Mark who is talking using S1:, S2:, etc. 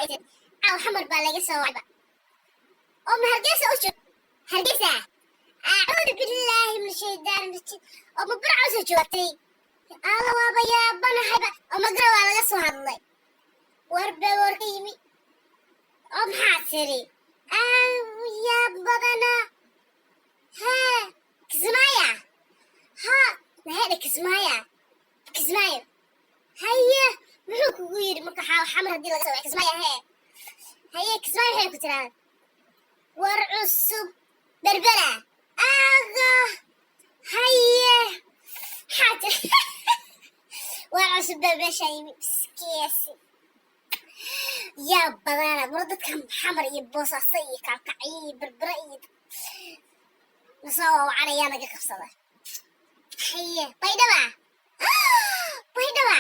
S1: Maxaa idin caaw Xamar baa laga soo wacba oo ma Hargeysa u joog? Hargeysa, acuudu billaahi min shaydaan rajiim. Oo ma Burca usoo joogtay? Alla, waaba yaabanahayba. Oo magara waa laga soo hadlay? Warba war ka yimi oo maxaa tiri? Yaab badana. Hee, Kismaayo? Ha, maxay? Kismaayo, Kismaayo. Haye, muxuu kugu yidhi marka Xamar haddii laga soo wacay Kismaayo? Hee, haye, Kismaayo waxay ku tiraan war cusub. Berbera aga. Haye, maxaa tiri? War cusub baa meesha yimi. Miskiisi, yaa badana. War dadkan Xamar iyo Boosaaso iyo Kaalkacyo iyo Berbera iyo nasoo wawacanayaa naga qabsada. Haye, Baydhaba, Baydhaba.